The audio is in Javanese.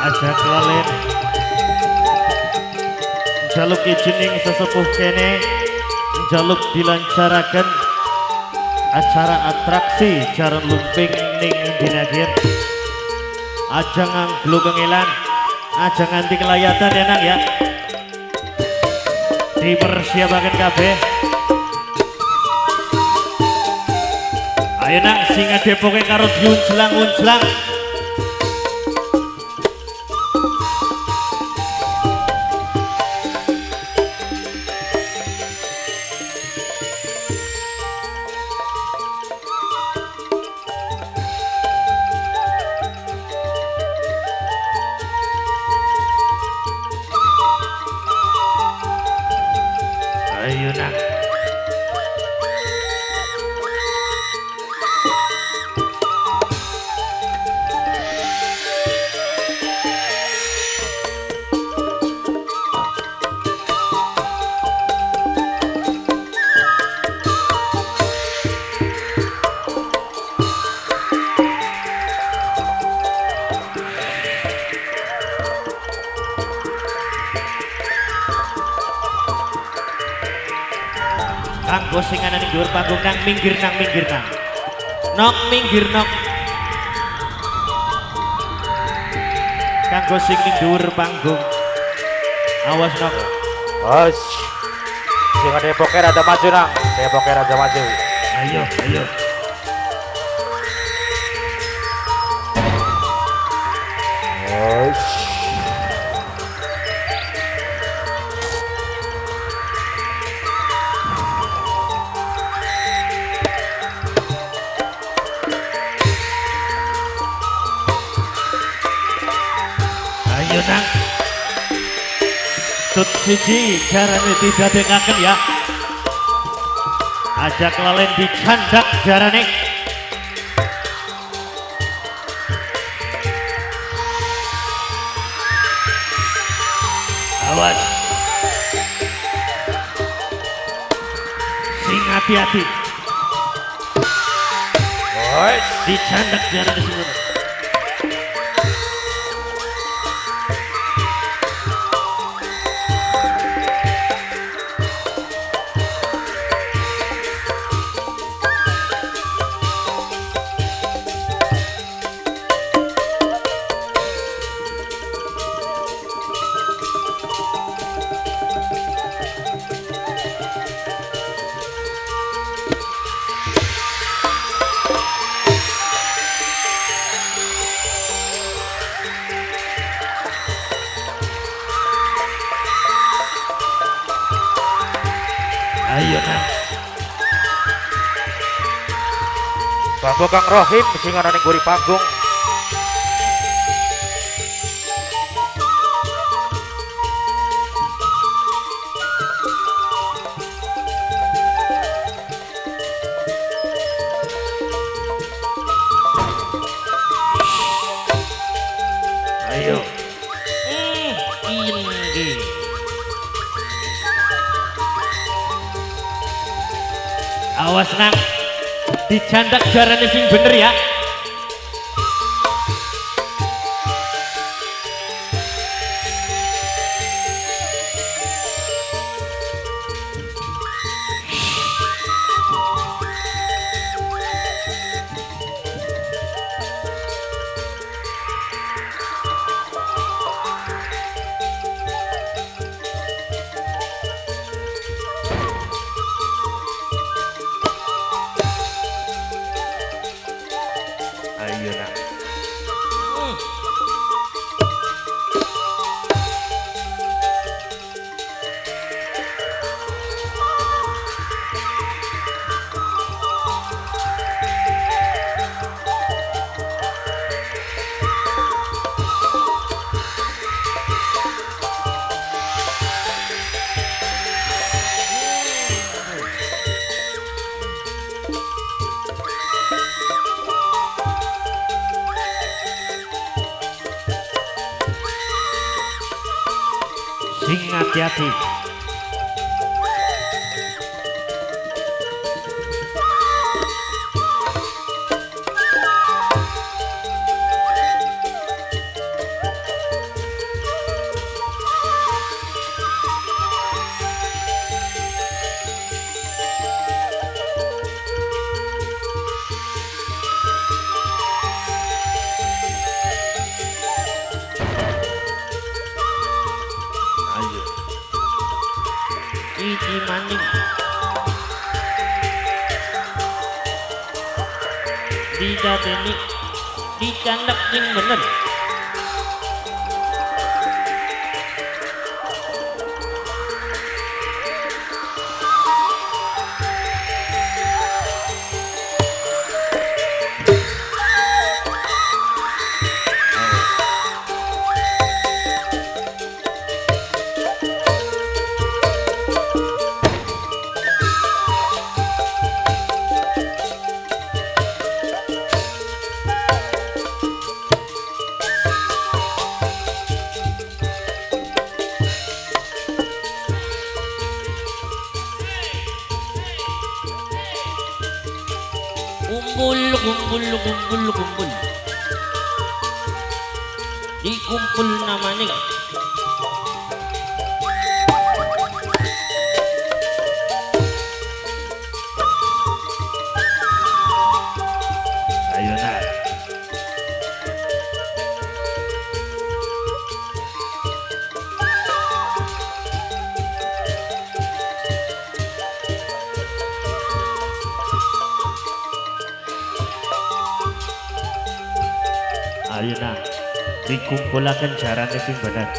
Aja kelalen. Jaluk izin ning sesepuh kene, jaluk dilancaraken acara atraksi jaran lumping ning dina kiyen. Aja nganggo kengelan, aja nganti kelayatan ya nang ya. Dipersiapaken kabeh. Ayo nang sing adepoke karo diunjlang-unjlang. Ayo nang. Kanggo sing ana ning dhuwur panggung nang minggir nang minggir nang. Nok minggir nok. Kanggo sing ning dhuwur panggung. Awas nok. Wes. Sing Depoke rada maju nang. Depoke rada maju. Ayo, ayo. Wes. Ayo nang. Tut siji jarane didadekaken ya. Aja kelalen dicandak jarane. Awas. Sing hati-hati. Wes, dicandak jarane sing. Ayo nang. Kanggo Kang Rohim sing ana ning guri panggung. Ayo. Ini. Awas nang, dicandak jarane sing bener ya. Ayo nang. Sing hati-hati. Lagi maning didadeni dicandak sing bener. Kumpul, kumpul, kumpul, kumpul. Dikumpul namanya. Ayo nak. Ayo nak, dikumpulaken jarane sing bener.